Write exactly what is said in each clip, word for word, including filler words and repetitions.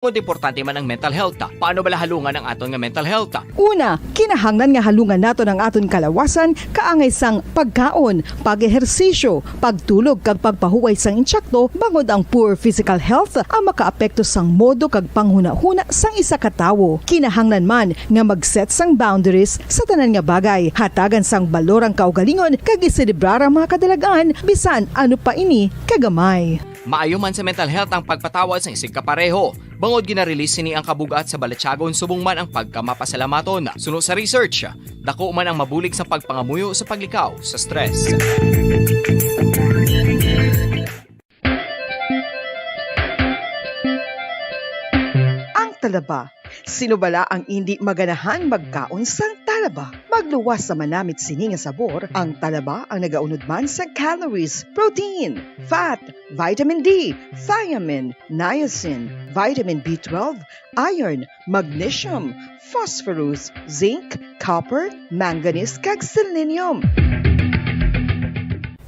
Bangod importante man ang mental health, paano bala halungan ang aton nga mental health? Una, kinahanglan nga halungan naton ang aton kalawasan kaangay sang pagkaon, pag-ehersisyo, pagtulog kag pagpahuway sang insakto, bangod ang poor physical health ang makaapekto sang modo kag panghunahuna sang isa ka tawo. Kinahanglan man nga mag-set sang boundaries sa tanan nga bagay, hatagan sang balor ang kaugalingon kag iselebrar ang mga kadalag-an bisan ano pa ini kagamay. Maayo man sa mental health ang pagpatawad sang isigkapareho. Bangod gina-release sini ang kabug-at sa balatyagon subong man ang pagkamapasalamaton. Suno sa research, dako man ang mabulig sa pagpangamuyo sa paglikaw sa stress. Ang talaba. Sino bala ang indi maganahan magkaon sang talaba? Magluwas sa manamit sini nga sabor, ang talaba ang nagaunod man sa calories, protein, fat, vitamin D, thiamine, niacin, vitamin B twelve, iron, magnesium, phosphorus, zinc, copper, manganese, kag selenium.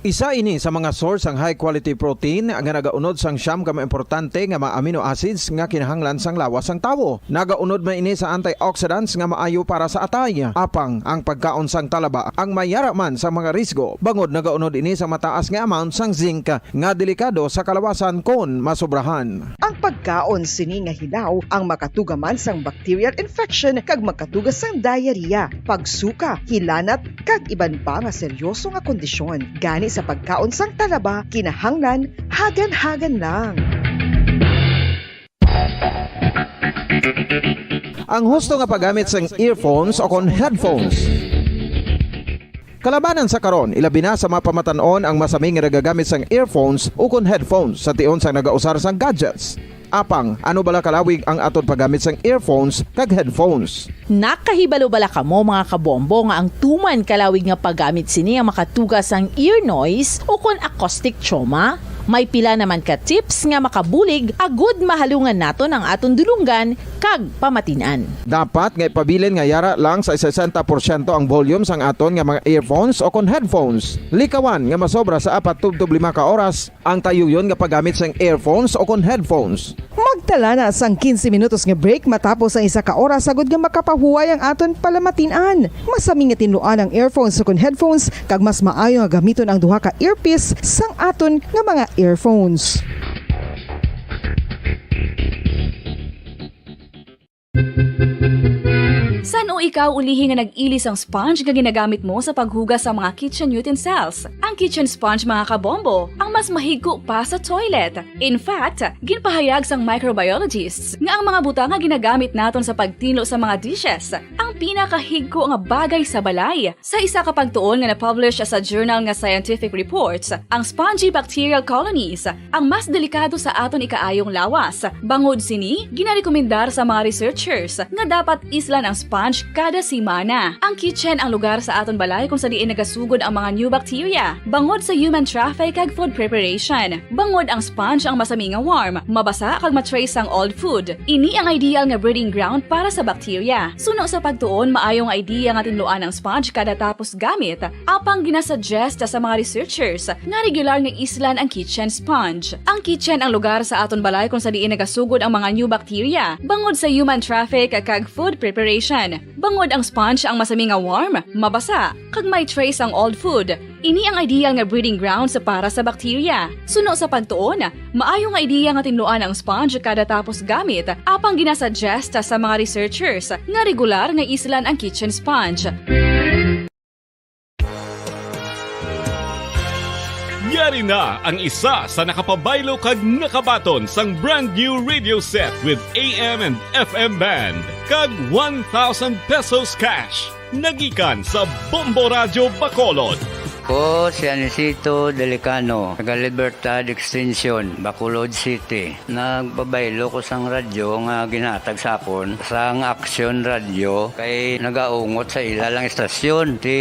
Isa ini sa mga source sang high-quality protein nga nagaunod sang siyam ka mga importante nga mga amino acids nga kinahanglan sang lawas sang tawo. Nagaunod man ini sa antioxidants nga maayo para sa atay. Apang ang pagkaon sang talaba ang may yara man sa mga risgo, bangod nagaunod ini sa mataas nga amount sang zinc nga delikado sa kalawasan kon masobrahan. Ang pagkaon sini nga hilaw ang makatuga man sang bacterial infection kag makatuga sang diarrhea, pagsuka, hilanat, kag iban pa nga seryoso nga kondisyon. Gani sa pagkaon sang talaba, kinahanglan hagan-hagan lang. Ang husto nga paggamit sang earphones o kon headphones. Kalabanan sa karon, ilabi na sa mga pamatan-on ang masami nga nagagamit sang earphones ukon headphones sa tion sang nagausar sang gadgets. Apang, ano bala kalawig ang aton paggamit sang earphones kag headphones? Nakahibalo bala kamo, mga kabombo, nga ang tuman kalawig nga paggamit sini ang makatuga sang ear noise ukon acoustic trauma? May pila naman ka tips nga makabulig agud mahalungan naton ang aton dulonggan kag pamatin-an. Dapat nga ipabilin nga yara lang sa sesenta porsyento ang volume sang aton nga mga earphones o kon headphones. Likawan nga masobra sa apat tubtob lima ka oras ang tayuyon nga paggamit sang earphones o kon headphones. Magtala na sang quince minutos nga break matapos ang isa ka oras agud nga makapahuway ang aton palamatin-an. Masami nga tinluan ang earphones o kon headphones kag mas maayo nga gamiton ang duha ka earpiece sang aton nga mga earphones. San-o ikaw ulihi nga nag-ili sang sponge nga ginagamit mo sa paghugas sa mga kitchen utensils? Ang kitchen sponge, mga kabombo, ang mas mahigko pa sa toilet. In fact, ginpahayag sang microbiologists nga ang mga butang nga ginagamit naton sa pagtinlo sa mga dishes ang pinakahigko nga bagay sa balay. Sa isa ka pagtuon nga na-publish sa journal nga Scientific Reports, ang spongy bacterial colonies ang mas delikado sa aton ikaayong lawas. Bangod sini, ginarekomendar sa mga researchers nga dapat islan ang sponge kada semana. Ang kitchen ang lugar sa aton balay kung sa diin nagasugod ang mga new bacteria bangod sa human traffic kag food preparation. Bangod ang sponge ang masami nga warm, mabasa kag ma-trace sang old food. Ini ang ideal nga breeding ground para sa bacteria. Suno sa pagtuon, maayo nga idea nga tinluan ang sponge kada tapos gamit, apang ginasuggest sa mga researchers nga regular nga islan ang kitchen sponge. Ang kitchen ang lugar sa aton balay kung sa diin nagasugod ang mga new bacteria bangod sa human traffic kag food preparation. Bangod ang sponge ang masami nga warm, mabasa, kag may trace ang old food. Ini ang ideal nga breeding grounds para sa bacteria. Suno sa pagtuon, maayo nga ideya nga tinluan ang sponge kada tapos gamit, apang ginasuggest sa mga researchers nga regular nga islan ang kitchen sponge. Yari na ang isa sa nakapabaylo kag nakabaton sang brand new radio set with A M and F M band kag one thousand pesos cash. Nagikan sa Bombo Radyo Bacolod. Ko si Anisito Delicano, taga Libertad Extension, Bacolod City. Nagpabaylo ko sang radyo nga ginhatag sa akon sang Action Radio kay nagaungot sa ila lang istasyon. Ti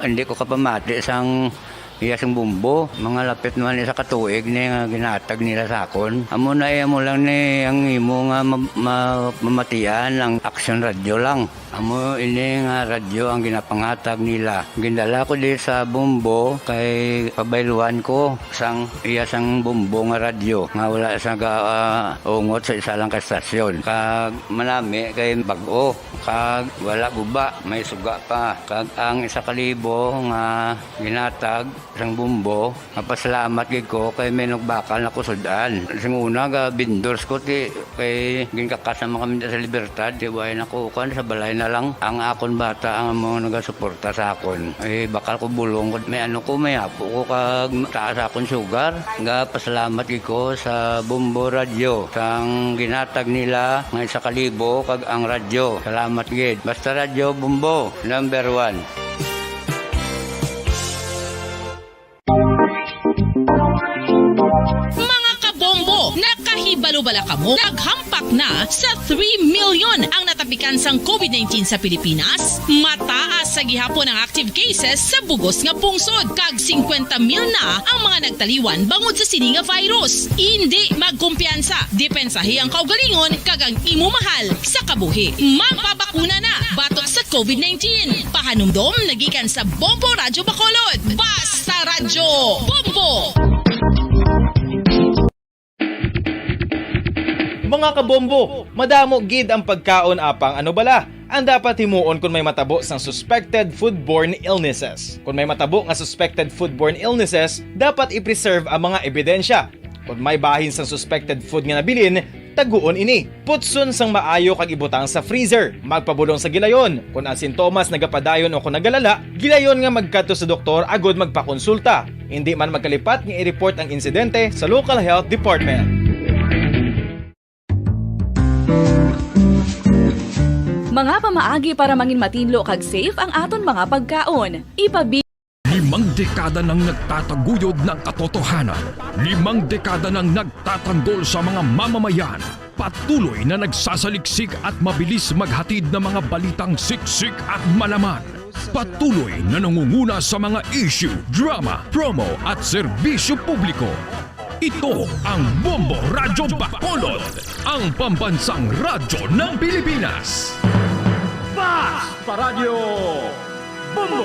hindi ko kapamati sang Iya sang Bombo, mga lapit naman isa ka tuig ni nga ginatag nila sa akon. Amo na, iya mo lang ni ang imo nga ma-, ma-, mamatian ang Aksyon Radyo lang. Amo ini nga radyo ang ginapanghatag nila. Gindala ko di sa Bombo kay pabayluhan ko sang iya sang Bombo nga radyo nga wala sa ga-, ah, ungot sa isa lang ka estasyon. Kag manami kay bag-o, kag wala guba, may suga pa. Kag ang isa ka libo nga ginatag sang Bombo, mapasalamat gid ko kay may nagbakal na ko sud-an. Sing una, ga-vendors ko, ti, kay ginkakas naman kami sa Libertad, ti, way na ko, kuwan, sa balay na lang. Ang akon bata ang mga nagasuporta sa akon. Eh, bakal ko bulong ko, may ano ko, may apo ko, kag taas akon sugar. Ga-pasalamat gid ko sa Bombo Radyo, sang ginatag nila nga isa ka libo, kag ang radyo. Salamat gid. Basta Radyo Bombo, number one. Mga kabombo, nakahibalo bala kamo? Naghampak na sa three million ang natapikan sang COVID nineteen sa Pilipinas. Mataas sa gihapon ang active cases sa bugos nga pungsod, kag singkwenta mil na ang mga nagtaliwan bangod sa sini nga virus. Indi magkumpiyansa, depensahi ang kaugalingon kag ang imo mahal sa kabuhi. Magpabakuna na batok sa COVID nineteen. Pahanumdom nagikan sa Bombo Radyo Bacolod. Basta Radyo Bombo! Mga kabombo, madamo gid ang pagkaon, apang ano bala ang dapat himuon kon may matabo sang suspected foodborne illnesses? Kon may matabo nga suspected foodborne illnesses, dapat i-preserve ang mga ebidensya. Kon may bahin sang suspected food nga nabilin, taguon ini. Putson sang maayo kag ibutang sa freezer. Magpabulong sa gilayon. Kon ang sintomas nagapadayon o kon nagalala, gilayon nga magkadto sa doktor agud magpakonsulta. Indi man magkalipat nga i-report ang insidente sa local health department. Mga pamaagi para mangin matinlo kag safe ang aton mga pagkaon. Ipabi- Limang dekada nang nagtataguyod ng katotohanan. Limang dekada nang nagtatanggol sa mga mamamayan. Patuloy na nagsasaliksik at mabilis maghatid ng mga balitang siksik at malaman. Patuloy na nangunguna sa mga issue, drama, promo at serbisyo publiko. Ito ang Bombo Radyo Bacolod, ang pambansang radyo ng Pilipinas. Basta Radyo Bombo!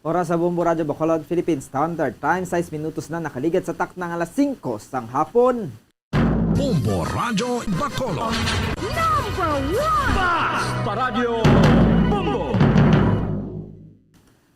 Oras sa Bombo Radyo Bacolod, Philippine Standard Time, sais minutos na nakaligad sa takna nga alas singko sang hapon. Bombo Radyo Bacolod. Number one! Basta Radyo Bombo!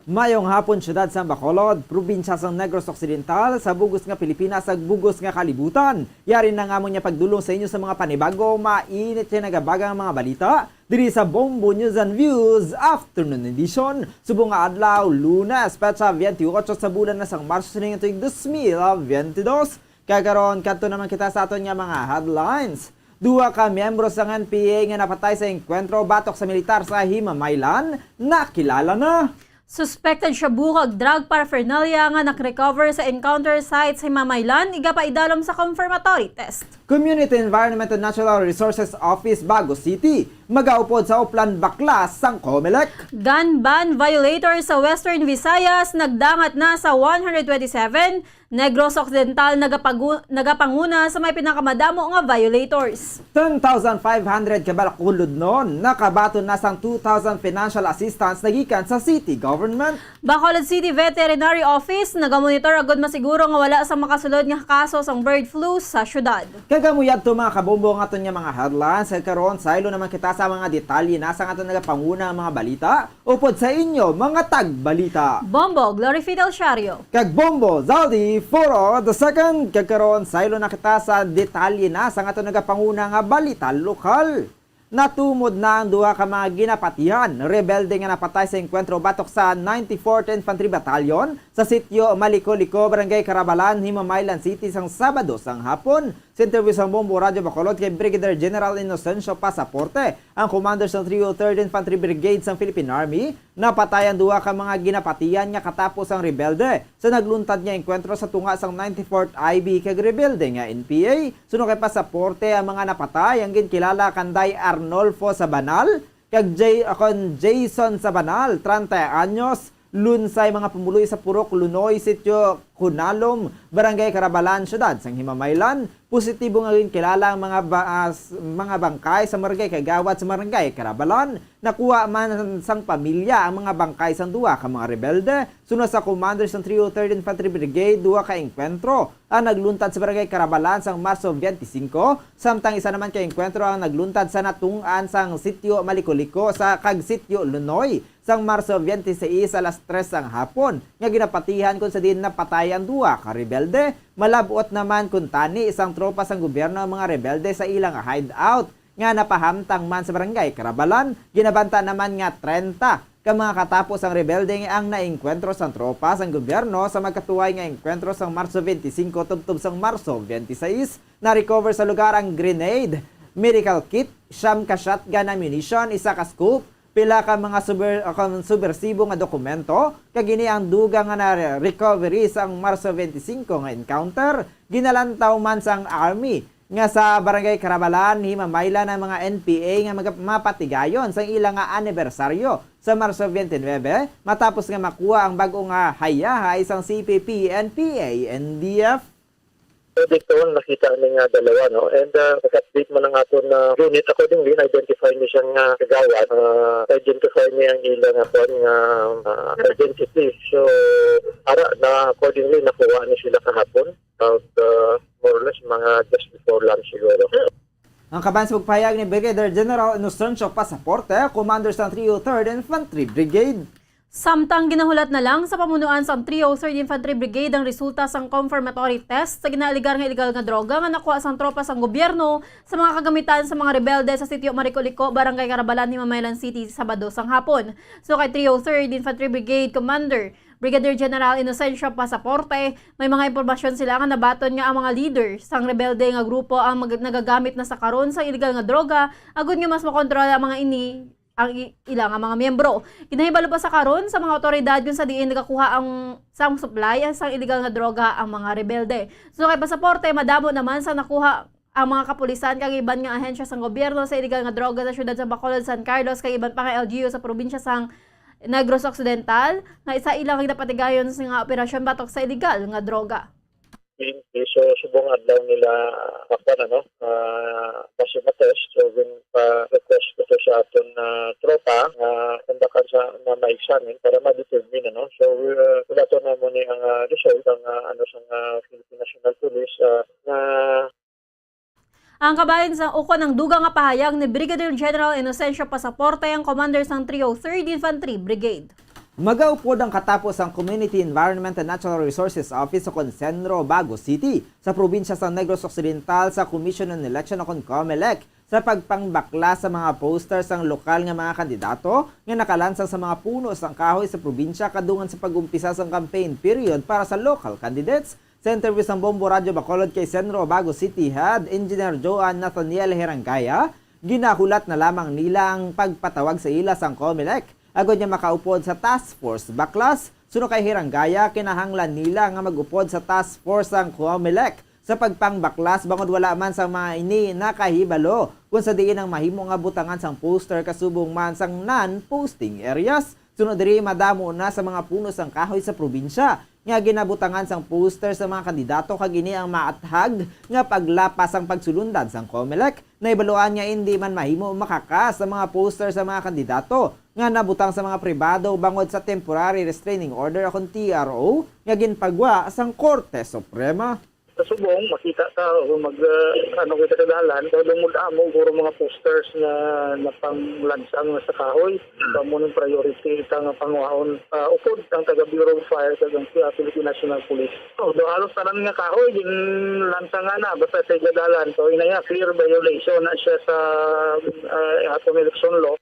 Mayong hapon, siyudad sang Bacolod, probinsya sang Negros Occidental, sa bugos nga Pilipinas, sa bugos nga kalibutan. Yari na nga amon nga pagdulong sa inyo sa mga panibago, mainit nga nagabagang mga balita diri sa Bombo News and Views Afternoon Edition. Subong nga adlaw, Lunes, petsa twenty-eight sa bulan na sang Marso sining tuig dos mil twenty-two. Kag karon, kadto naman kita sa aton nga mga headlines. Duha ka miyembro sang N P A nga napatay sa engkwentro batok sa militar sa Himamaylan, nakilala na. Suspected shabu kag drug paraphernalia nga nakarecover sa encounter site sa Himamaylan, igapaidalom sa confirmatory test. Community Environment and Natural Resources Office, Bago City, magaupod sa Oplan Baklas sang Comelec. Gun ban violator sa Western Visayas nagdangat na sa one hundred twenty-seven, Negros Occidental nagapagu-, nagapanguna sa may pinakamadamo nga violators. Ten thousand five hundred ka Bacolodnon nakabaton na sang two thousand financial assistance nagikan sa city government. Bacolod City Veterinary Office nagamonitor agud masiguro nga wala sa makasulod nga kaso sang bird flu sa syudad. Kag amo yadto, mga kabombo, ang aton nga mga headlines. Kag karon, saylo naman kita sa mga detalye na sang aton nagapanguna nga mga balita. Upod sa inyo, mga tagbalita. Bombo Glory Fidel Siario. Kag Bombo Zaldi Foro the second. Kag karon, saylo na kita sa detalye na sang aton nagapanguna nga balita lokal. Natumod na ang duha ka mga ginapatihan, rebelde nga napatay sa engkwentro batok sa ninety-fourth Infantry Battalion sa sitio Maliko-Liko, Barangay Carabalan, Himamaylan City, sang Sabado sang hapon. Sa interview sang Bombo Radyo Bacolod kay Brigadier General Inocencio Pasaporte, ang commander sang Trio Third Infantry Brigade sang Philippine Army, napatay ang duha ka mga ginapatihan nga katapos ang rebelde sa nagluntad nga engkwentro sa tunga sang ninety-fourth I B kag rebelde nga N P A. Suno kay Pasaporte, ang mga napatay ang ginkilala kanday Arnolfo Sabanal kag Jay-, kon Jason Sabanal, treinta anyos, Lunsay, mga pumuluyo sa Purok Lunoy, Sitio Kunalom, Barangay Carabalan, Siyudad sang Himamaylan. Positibo nga ginkilala ang mga ba-, ah, s-, mga bangkay sa Barangay Kagawad sa Barangay Carabalan. Nakuha man sang pamilya ang mga bangkay sang duha ka mga rebelde. Suno sa commander sang Trio Third Infantry Brigade, duha ka engkwentro ang nagluntad sa Barangay Carabalan sang Marso twenty-five, samtang isa naman ka engkwentro ang nagluntad sa natunggan sang Sitio Maliko-liko sa kag Sitio Lunoy sang Marso twenty-six alas tres sang hapon, nga ginapatihan kon sa diin napatay ang duha ka rebelde. Malab-ot naman kuntani sang tropa sang gobyerno ang mga rebelde sa ilang hideout nga napahamtang man sa Barangay Carabalan. Ginabanta naman nga treinta ka mga katapo sang rebelde ang naengkwentro sang tropa sang gobyerno sa magkatuway nga engkwentro sang Marso twenty-five tubtob sang Marso twenty-six. Na-recover sa lugar ang grenade, medical kit, siyam ka shotgun ammunition, isa ka scope, pila ka mga suber-, ah, kon-, subwersibo nga dokumento, kag ini ang dugang nga na-recovery sang Marso twenty-five nga encounter. Ginalantaw man sang army nga sa Barangay Carabalan, himamaylan ang mga N P A nga mag-, mapatigayon sang ila nga anibersaryo sa Marso twenty-nine, matapos nga makuha ang bag-o nga hayahay sang C P P, N P A, N D F. So, dito nakita ni nga dalawa, no? And, ah, nag-update man ang aton na unit accordingly, na-identify ni siya nga kagawad, ah, identify ni ang ila nga kwan nga, ah, identity. So, ara na accordingly nakuha ni sila kahapon, about, ah, more or less mga just before lunch siguro. Ang kaban sa pagpahayag ni Brigadier General Inocencio Pasaporte, Commander sang Trio Third Infantry Brigade. Samtang ginahulat na lang sa pamunuan sang Trio Third Infantry Brigade ang resulta sang confirmatory test sa ginaaligar nga iligal nga droga nga nakuha sang tropa sang gobyerno sa mga kagamitan sa mga rebelde sa Sitio Maricoliko, Barangay Carabalan, Himamaylan City, Sabado sang hapon. So kay Trio Third Infantry Brigade Commander Brigadier General Inocencio Pasaporte, may mga impormasyon sila nga nabaton nga ang mga leader sang rebelde nga grupo ang mag-, nagagamit na sa karon sang iligal nga droga, agud nga mas makontrol ang mga ini, ang i-, ila nga mga miyembro. Ginahibalo pa sa karon sa mga awtoridad kung sa diin nagakuha ang, sang supply sang iligal nga droga ang mga rebelde. So kay Pasaporte, madamo naman sa nakuha ang mga kapulisan kag iban nga ahensya sang gobyerno sa iligal nga droga sa siyudad sa Bacolod, San Carlos, kag iban pa nga L G U sa probinsya sang Negros Occidental, nga isa ilang ginapatigayon sa nga operasyon batok sa iligal nga droga. Okay, so subong adlaw nila makuan, ano, ah, positive test. So, ginpa-request ko to sa aton, ah, tropa nga kundakan sa, nga ma-examine para ma-determine, ano. So, uh, wala to na mo ni ang, ah, result ang, ah, ano, sa, ah, Philippine National Police, ah, nga Ang kabahin sang ukon ang dugang nga pahayag ni Brigadier General Inocencio Pasaporte, ang commander sang Trio Third Infantry Brigade. Magaupod ang katapo sang Community Environment and Natural Resources Office o kon CENRO, Bago City, sa probinsya sang Negros Occidental sa Commission on Election o kon COMELEC sa pagpangbaklas sa mga poster sang lokal nga mga kandidato nga nakalansang sa mga puno sang kahoy sa probinsya kadungan sa pag-umpisa sang campaign period para sa local candidates. Sa interview sang Bombo Radyo Bacolod kay CENRO Bago City Head Engineer Joan Nathaniel Herangaya, ginahulat na lamang nila ang pagpatawag sa ila sang COMELEC agod nga makaupod sa task force baklas. Suno kay Herangaya, kinahanglan nila nga mag-upod sa task force sang COMELEC sa pagpangbaklas bangod wala man sa mga ini nakahibalo kung sa diin ang mahimo nga butangan sang poster kasubong man sang non-posting areas. Suno diri, madamo na sa mga puno sang kahoy sa probinsya nga ginabutangan sang poster sa mga kandidato, kag ini ang maathag nga paglapas sang pagsulundan sang COMELEC. Nahibaluan nga indi man mahimo makakas ang mga poster sa mga kandidato nga nabutang sa mga pribado bangod sa Temporary Restraining Order o kon T R O nga ginpagwa sang Korte Suprema. Sa subong, makita ta o mag, ah, ano kita sa dalan, daw lumod amo guro mga posters nga napanglansang na sa kahoy. Hmm. Kamo ning priority ta nga panguhaon, ah, upod ang taga Bureau of Fire kag ang, ah, Philippine National Police. Oh, daw halos tanan nga kahoy ginlansangan na basta sa dalan. So, ina nga, clear violation na siya sa, ah, atong election law.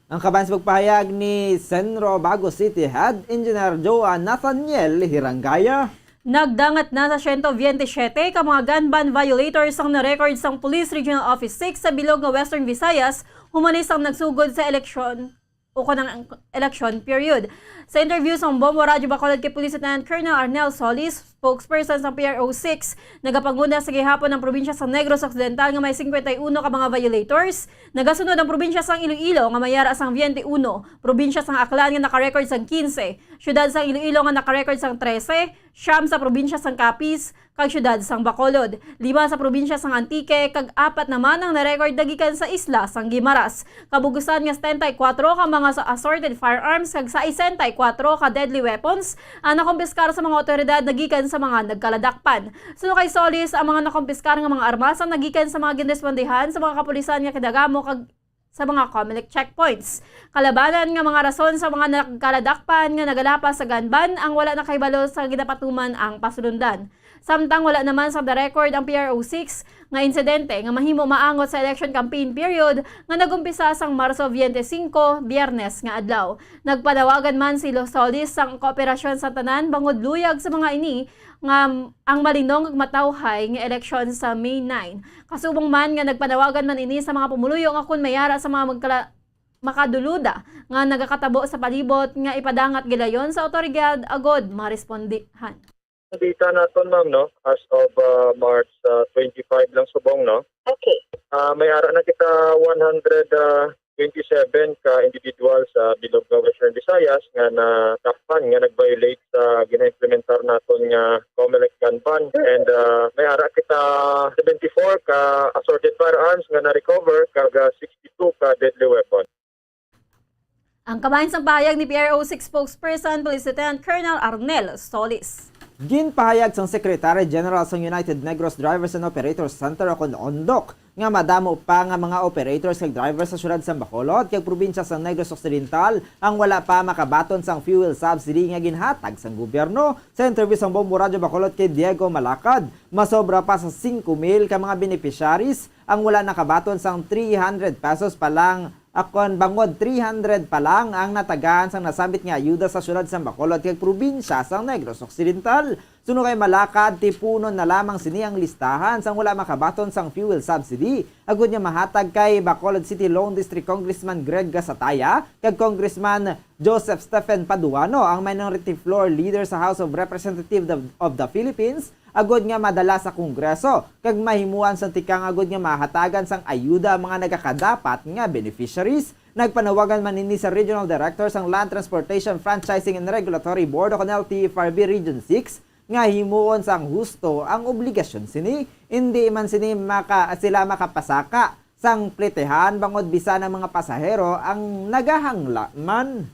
Ang kaban sa pagpahayag ni CENRO Bago City Head Engineer Joan Nathaniel Hirangaya. Nagdangat na sa siyento biyente siyete ka mga gun ban violators ang na-record sang Police Regional Office six sa bilog nga Western Visayas, human sang nagsugod sa eleksyon o kon ang election period. Sa interview sang Bombo Radyo Bacolod kay Police Lieutenant Colonel Arnel Solis, spokesperson sang P R O six, nagapanguna sa gihapon ang probinsya sa Negros Occidental nga may cincuenta y uno ka mga violators. Nagasunod ang probinsya sang Iloilo nga may ara sang veinte uno, probinsya sang Aklan nga naka-record sang quince, siyudad sang Iloilo nga naka-record sang trese, siyam sa probinsya sang Capiz, kag siyudad sang Bacolod, lima sa probinsya sang Antique, kag apat naman ang na-record nagikan sa isla sang Guimaras. Kabugusan nga setenta y kuwatro ka mga sa assorted firearms kag sesenta y kuwatro ka deadly weapons ang nakumpiskar sa mga awtoridad nagikan sa mga nagkaladakpan. Suno kay Solis, ang mga nakumpiskar nga mga armas ang nagikan sa mga ginrespondihan sa mga kapulisan nga kinagamo kag sa mga Comelec checkpoints. Kalabanan nga mga rason sa mga nagkaladakpan nga nagalapas sa gun ban ang wala nakahibalo sa ginapatuman ang pasulundan. Samtang wala naman sa the record ang P R O six nga insidente nga mahimo maangot sa election campaign period nga nag-umpisa sang Marso twenty-five, Biyernes nga adlaw. Nagpanawagan man si Los Solis sang kooperasyon sa tanan bangod luyag sa mga ini nga ang malinong kag matawhay nga eleksyon sa May nine. Kasubong man nga nagpanawagan man ini sa mga pumuluyo nga kon may ara sa mga magkala-, makaduluda nga nagakatabo sa palibot nga ipadangat gilayon sa awtoridad agod marespondihan. Ang data naton, ma'am, no, as of, ah, March, ah, twenty-five lang subong, no? Okay. Ah, may ara na kita one hundred, ah, twenty-seven ka individual sa bilog nga Western Visayas nga nadakpan nga nag-violate sa gina-implementar naton nga Comelec gun ban. And, ah, may ara kita seventy-four ka assorted firearms nga na-recover kag, ah, sixty-two ka deadly weapon. Ang kabahin sang pahayag ni P R O six spokesperson Police Lieutenant Colonel Arnel Solis. Ginpahayag sang Secretary General sang United Negros Drivers and Operators Center, o kon ondok, nga madamo pa nga mga operators kag drivers sa siyudad sang Bacolod kag probinsya sang Negros Occidental ang wala pa makabaton sang fuel subsidy nga ginhatag sang gobyerno. Sa interview sang Bombo Radyo Bacolod kay Diego Malacad, masobra pa sa singko mil ka mga beneficiaries ang wala nakabaton sang three hundred pesos pa lang, akon bangod three hundred pa lang ang natagaan sang nasambit nga ayuda sa siyudad sang Bacolod kag probinsya sang Negros Occidental. Suno kay Malacad, tipunon na lamang sini ang listahan sang wala makabaton sang fuel subsidy, agud nga mahatag kay Bacolod City Lone District Congressman Greg Gasataya kag Congressman Joseph Stephen Paduano, ang minority floor leader sa House of Representatives of, of the Philippines, agud nga madala sa Kongreso kag mahimuan sang tikang agud nga mahatagan sang ayuda ang mga nagakadapat nga beneficiaries. Nagpanawagan man ini sa Regional Director sang Land Transportation Franchising and Regulatory Board, o kon L T F R B Region six, nga himuon sang husto ang obligasyon sini. Indi man sini maka-, sila makapasaka sang plitehan bangod bisan ang mga pasahero ang nagahangla man.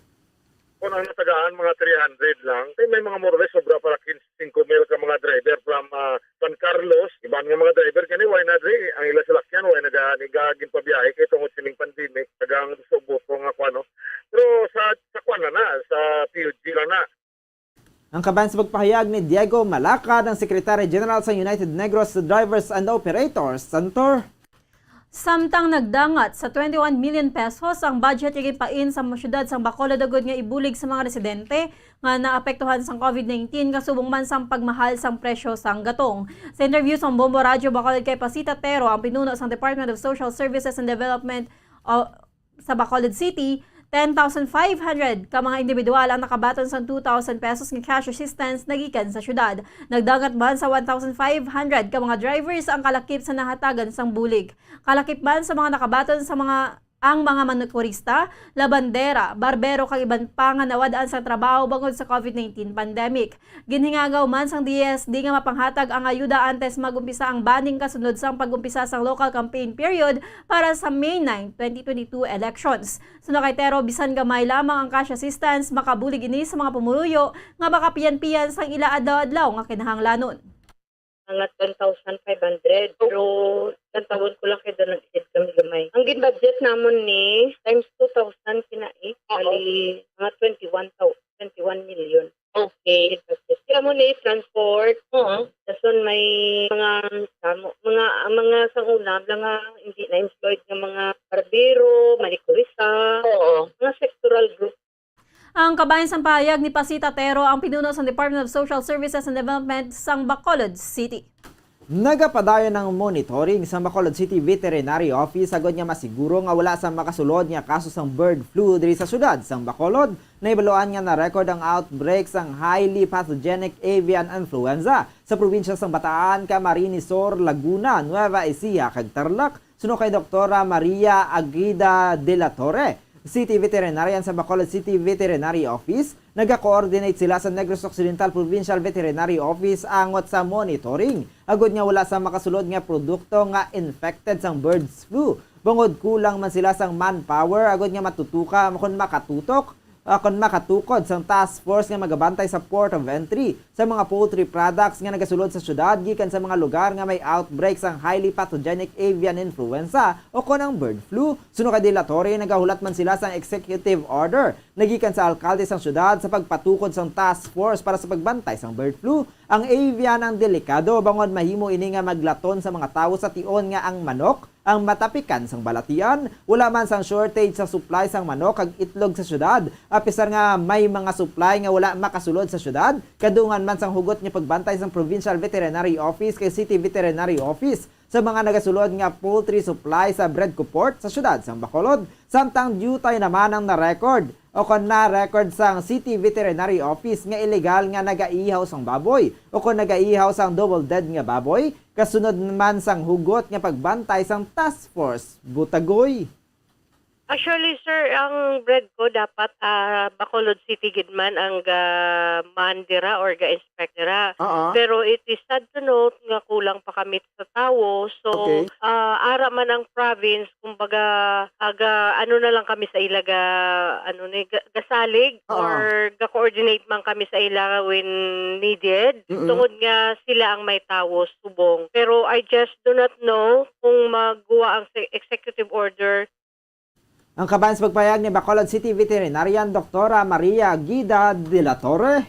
Kung ang natagaan, mga three hundred lang, kay may mga more or less sobra para quince, singko mil ka mga driver from, ah, San Carlos. Iban nga mga driver kani, wala na diri. Ang ila salakyan, wala na ga-, ni ga-, ginpabiyahe kay tungod sining pandemic, tagang gusto buto nga kuan, no? Pero sa, sa kuan na na, sa P U G lang na. Ang kabahin sa pagpahayag ni Diego Malacad, ang Secretary General sa United Negros Drivers and Operators Center. Samtang nagdangat sa twenty-one million pesos ang budget nga ginpain sa siyudad sang Bacolod agud nga ibulig sa mga residente nga naapektuhan sang COVID nineteen kasubong man sang pagmahal sang presyo sang gatong. Sa interview sang Bombo Radyo Bacolod kay Pasita Tero, ang pinuno sang Department of Social Services and Development, uh, sa Bacolod City, ten thousand five hundred ka mga individual ang nakabaton sang two thousand pesos nga cash assistance nagikan sa siyudad. Nagdangat man sa one thousand five hundred ka mga drivers ang kalakip sa nahatagan sang bulig. Kalakip man sa mga nakabaton sa mga, ang mga motorista, labandera, barbero kag iban pa nga nawad-an sang trabaho bangod sa COVID nineteen pandemic. Ginhingagaw man sang D S D nga mapanghatag ang ayuda antes mag-umpisa ang banning kasunod sang pag-umpisa sang local campaign period para sa May nine, twenty twenty-two elections. Suno kay Tero, bisan gamay lamang ang cash assistance, makabulig ini sa mga pumuluyo nga makapiyan-piyan sang ila adlaw-adlaw nga kinahanglanon. Mga ten thousand five hundred. Pero lantawon ko lang kay dalag-, kami gamay. Ang gin-budget namon ni times two thousand kina, eh. Oo. Bali, mga twenty-one thou-, twenty-one million. Okay. Kamo ni transport. Oo. Dason may mga, mga, mga sangulam lang nga hindi na-employed nga mga barbero, manikurista, oo, mga sectoral group. Ang kabahin sang pahayag ni Pasita Tero, ang pinuno sang Department of Social Services and Development sang Bacolod City. Nagapadayon ang monitoring sa Bacolod City Veterinary Office agod nga masiguro nga wala sa makasulod nga kaso sang bird flu diri sa syudad sang Bacolod. Nahibaluan nga na-record ang outbreak sang highly pathogenic avian influenza sa probinsya sang Bataan, Camarines Sur, Laguna, Nueva Ecija, kag Tarlac. Suno kay Doktora Maria Aguida de la Torre, City Veterinarian sa Bacolod City Veterinary Office, nagakoordinate sila sa Negros Occidental Provincial Veterinary Office angot sa monitoring, agod nga wala sa makasulod nga produkto nga infected sang birds flu. Bangod kulang man sila sang manpower, agod nga matutuka kon makatutok, ah, kon makatukod sang task force nga magabantay sa port of entry sa mga poultry products nga nagasulod sa syudad gikan sa mga lugar nga may outbreak sang highly pathogenic avian influenza o kon ang bird flu. Suno kay De La Torre, nagahulat man sila sang executive order nagikan sa alkalde sang syudad sa pagpatukod sang task force para sa pagbantay sang bird flu. Ang avian ang delikado bangod mahimo ini nga maglaton sa mga tawo sa tion nga ang manok ang matapikan sang balatian. Wala man sang shortage sa supply sang manok kag itlog sa syudad, apisar nga may mga supply nga wala makasulod sa syudad, kadungan man sang hugot nga pagbantay sang Provincial Veterinary Office kag City Veterinary Office sa mga nagasulod nga poultry supply sa Bredcoport sa syudad sang Bacolod, samtang diutay naman ang na-record o kon na-record sang City Veterinary Office nga illegal nga nagaihaw sang baboy o kon nagaihaw sang double dead nga baboy, kasunod man sang hugot nga pagbantay sang task force Butagoy. Actually, sir, ang Bredco dapat, ah, Bacolod City gid man ang ga-man dira or ga-inspect dira. Oo. Pero it is sad to note nga kulang pa kami sa tawo. So, Okay. ah, ara man ang province, kumbaga, aga, ano na lang kami sa ila ga, ano ni, ga-, gasalig Oo. or ga-coordinate man kami sa ila when needed. Mm-mm. Tungod nga sila ang may tawo subong. Pero I just do not know kung magwa ang se-, executive order. Ang kabahin sa pagpahayag ni Bacolod City Veterinarian Doktora Maria Guida de la Torre.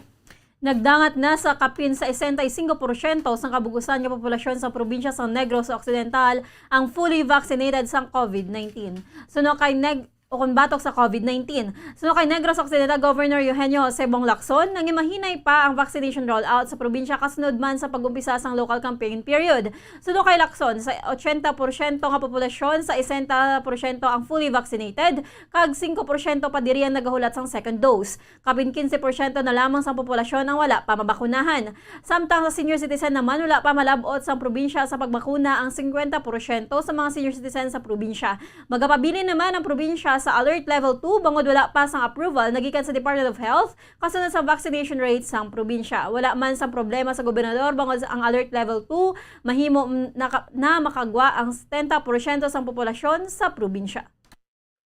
Nagdangat na sa kapin sa sesenta y cinco porsyento sang kabugusan nga populasyon sa probinsya sa Negros Occidental ang fully vaccinated sang COVID nineteen. Suno kay Neg-, o kon batok sa COVID nineteen. Suno kay Negros Occidental Governor Eugenio Jose Bong Lacson, nangimahinay pa ang vaccination rollout sa probinsya kasunod man sa pag-umpisa sang local campaign period. Suno kay Lacson, sa ochenta porsyento nga populasyon, sa sesenta porsyento ang fully vaccinated, kag singko porsyento pa diri ang nagahulat sang second dose. Kapin quince porsyento na lamang sang populasyon ang wala pa mabakunahan. Samtang sa senior citizen naman, wala pa malab-ot sang probinsya sa pagbakuna ang singkwenta porsyento sa mga senior citizen sa probinsya. Magapabilin naman ang probinsya sa Alert Level two bangod wala pa sang approval nagikan sa Department of Health kasunod sa vaccination rate sang probinsya. Wala man sang problema sa gobernador bangod ang Alert Level two mahimo na, na makagwa ang setenta porsyento sang populasyon sa probinsya.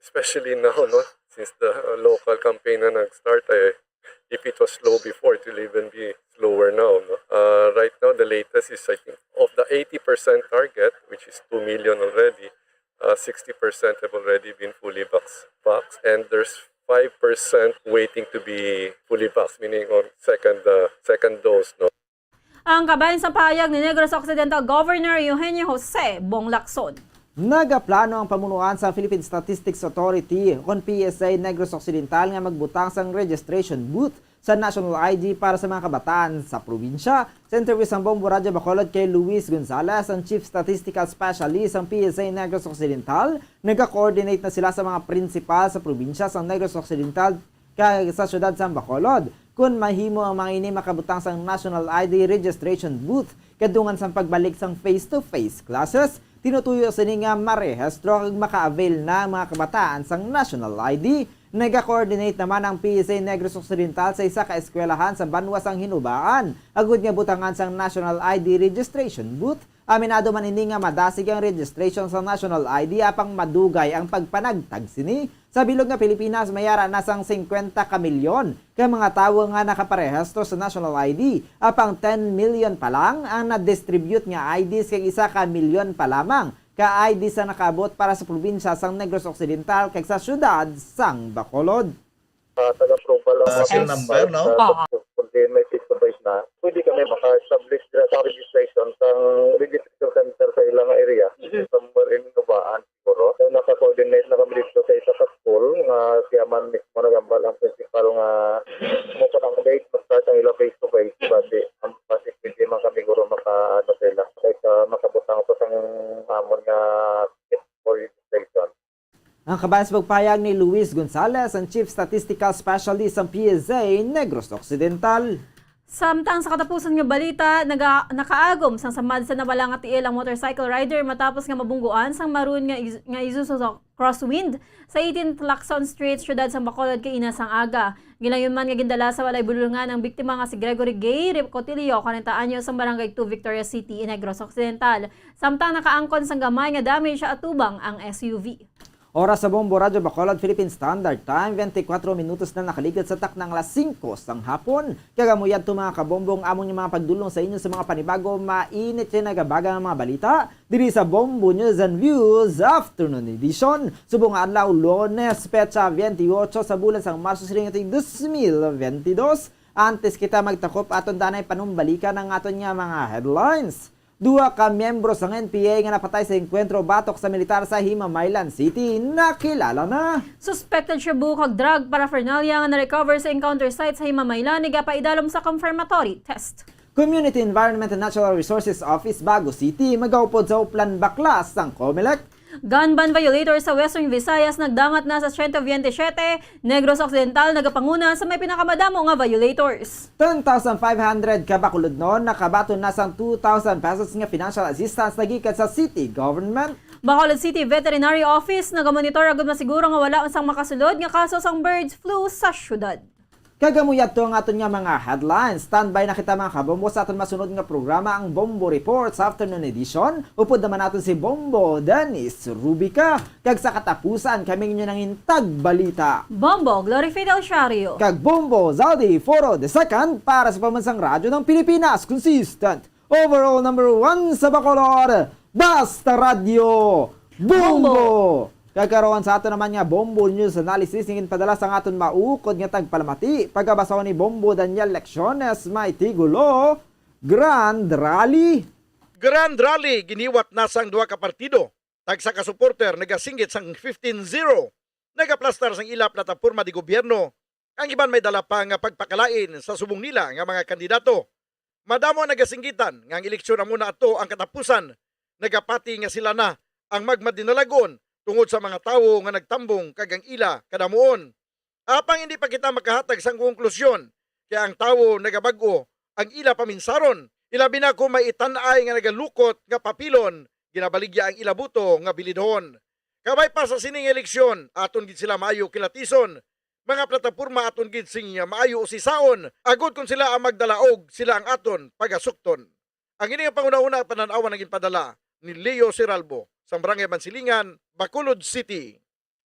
Especially now, no? Since the, uh, local campaign na nag-start, eh, if it was slow before, it will even be slower now, no? Uh, right now, the latest is, I think, of the eighty percent target, which is two million already, uh, sixty percent have already been fully vax-, vax, and there's five percent waiting to be fully vax, meaning on second, uh, second dose, no? Ang kabahin sa pahayag ni Negros Occidental Governor Eugenio Jose Bong Lacson. Nagaplano ang pamunuan sa Philippine Statistics Authority, kon P S A, Negros Occidental nga magbutang sang registration booth sa national I D para sa mga kabataan sa probinsya. Sa interview sang Bombo Radyo Bacolod kay Luis Gonzalez, ang Chief Statistical Specialist sang P S A Negros Occidental, nagka-coordinate na sila sa mga prinsipal sa probinsya sang Negros Occidental kag sa siyudad sang Bacolod, kon mahimo ang mga ini makabutang sang national I D registration booth kadungan sang pagbalik sang face-to-face classes. Tinutuyo sini nga marehistro kag maka-avail na ang mga kabataan sang national I D. Nagakoordinate naman ang P S A Negros Occidental sa isa ka eskwelahan sa banwa sang Hinubaan agud nga butangan sang national I D registration booth. Aminado man ini nga madasig ang registration sa national I D apang madugay ang pagpanagtag sini. Sa bilog nga Pilipinas, may ara na sang singkwenta ka milyon ka mga tawo nga nakaparehistro sa national I D, apang ten million pa lang ang na-distribute nga I Ds kag isa ka milyon pa lamang ka I Ds ang nakaabot para sa probinsya sang Negros Occidental kag sa siyudad sang Bacolod. Ah, taga-approval ang Ah, mga serial principal number, no? Sa Oo. Coordinate may face-to-face na. Pwede kami maka-establish dira sa registration, sa registration center sa ilang area. Mhm. Somewhere in Nubaan, siguro. So, naka-coordinate na kami dito sa isa ka school nga siya man mismo nag-ambal ang principal nga mo pa ang date, mag-start ang ilang face-to-face. Mhm. Basi, ang basi, pwede man kami, siguro, maka-, ano, sa ila. uh, for registration. Ang kabahin sa pagpahayag ni Luis Gonzalez, ang Chief Statistical Specialist sang P S A Negros Occidental. Samtang sa katapusan nga balita, naga-, nakaagom sang samad sa nawala nga tiil ang motorcycle rider matapos nga mabungguan sang maroon nga Iz-, nga Isuzu sa crosswind sa eighteen Lacson Street, siyudad sang Bacolod, kaina sang aga. Gilayon man nga gindala sa walay bulungan ang biktima nga si Gregory Gay Ricotilio, kwarenta anyos, sang Barangay two, Victoria City, Negros Occidental. Samtang nakaangkon sang gamay nga damage atubang ang S U V. Oras sa Bombo Radyo Bacolod, Philippine Standard Time, twenty-four minutos na nakaligad sa takna nga alas singko sang hapon. Kag amo yadto, mga kabombo, ang amon nga mga pagdulong sa inyo sa mga panibago, mainit kag nagabaga nga mga balita diri sa Bombo News and Views Afternoon Edition. Subong nga adlaw, Lunes, petsa twenty-eight sa bulan sang Marso, siling nga tuig dos mil twenty-two. Antes kita magtakop, aton danay panumbalikan ang aton nga mga headlines. Duha ka miyembro sang N P A nga napatay sa engkwentro batok sa militar sa Himamaylan City nakilala na. Suspected shabu kag drug paraphernalia nga na-recover sa encounter site sa Himamaylan nagapaidalom sa confirmatory test. Community Environment and Natural Resources Office, Bago City, magaupod sa Uplan Baklas sang Comelec. Gun ban violators sa Western Visayas nagdangat na sa siyento veintisiete, Negros Occidental nagapanguna sa may pinakamadamo nga violators. Ten thousand five hundred ka Bacolodnon nakabaton na sang two thousand pesos nga financial assistance nagikan sa city government. Bacolod City Veterinary Office nagamonitor agud masiguro nga wala sang makasulod nga kaso sang bird flu sa syudad. Kag amo yadto ang aton nga mga headlines. Standby na kita, mga kabombo, sa aton masunod nga programa, ang Bombo Reports Afternoon Edition. Upod naman naton si Bombo Dennis Rubica. Kag sa katapusan, kami ninyo nangin tagbalita, Bombo Glory Fidel Shario. Kag Bombo Zaldi Foro the second para sa Pambansang Radyo ng Pilipinas. Consistent overall number one sa Bacolod, Basta Radyo, Bombo! Bombo! Kag karon sa aton naman nga Bombo News Analysis, ginpadala sang aton maukod nga tagpalamati, pagkabasahon ni Bombo Daniel Lecciones, may tigulo, Grand Rally. Grand Rally, giniwat na sang duha ka partido. Tagsa ka supporter nagasinggit sang fifteen zero, nagaplastar sang ila plataporma di gobyerno. Ang iban may dala pa nga pagpakalain sa subong nila nga mga kandidato. Madamo ang nagasinggitan nga ang eleksyon amo na ato ang katapusan. Nagapati nga sila na ang magmadinalag-on tungod sa mga tawo nga nagtambong kag ang ila kadamuon. Apang hindi pa kita makahatag sang konklusyon, kay ang tawo nagabag-o ang ila paminsaron, ilabi na kon may itan-ay nga nagalukot nga papilon, ginabaligya ang ila buto nga bilidhon. Kabay pa sa sining eleksyon, aton gid sila maayo kilatison. Mga plataporma aton gid sing maayo usisaon, agod kon sila ang magdalaog, sila ang aton pagasukton. Ang ini nga panghunahuna, panan-awan ang ginpadala ni Leo Siralbo, sang Barangay Mansilingan, Bacolod City.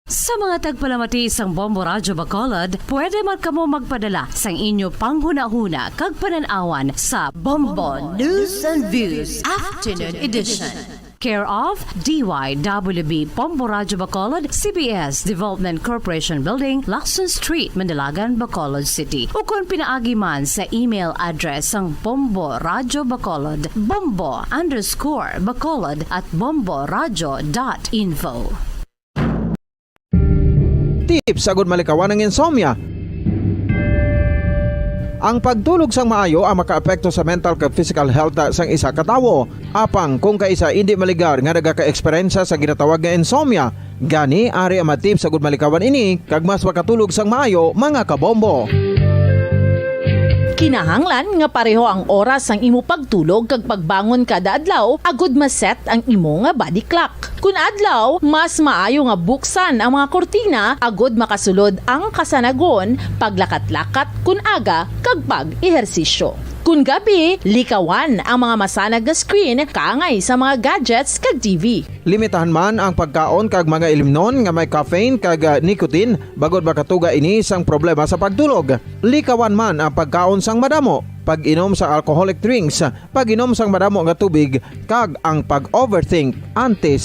Sa mga tagpalamati sang Bombo Radyo Bacolod, pwede man kamo magpadala sang inyo panghunahuna kag panan-awan sa Bombo News and Views Afternoon Edition. Care of D Y W B Bombo Radyo Bacolod, C B S Development Corporation Building, Lacson Street, Mandilagan, Bacolod City. Ukon pinaagi man sa email address sang Bombo Radyo Bacolod, bombo underscore bacolod at bomboradyo dot info. Tips agud malikawan ang insomnia. Ang pagtulog sang maayo ang makaapekto sa mental kag physical health sang isa ka tawo. Apang kung kaisa indi maligar nga nagaka-eksperyensya sa ginatawag nga insomnia, gani ari ang mga tips agud malikawan ini kag mas makatulog sang maayo, mga kabombo. Kinahanglan nga pareho ang oras sang imo pagtulog kag pagbangon kada adlaw agud ma-set ang imo nga body clock. Kun adlaw, mas maayo nga buksan ang mga kurtina agud makasulod ang kasanagon, paglakat-lakat kun aga, kag pag-ehersisyo. Kun gabi, likawan ang mga masanag nga screen kaangay sa mga gadgets kag T V. Limitahan man ang pagkaon kag mga ilimnon nga may caffeine kag, ah, nicotine, bangod makatuga ini sang problema sa pagtulog. Likawan man ang pagkaon sang madamo, pag-inom sa alcoholic drinks, pag-inom sang madamo nga tubig, kag ang pag-overthink antes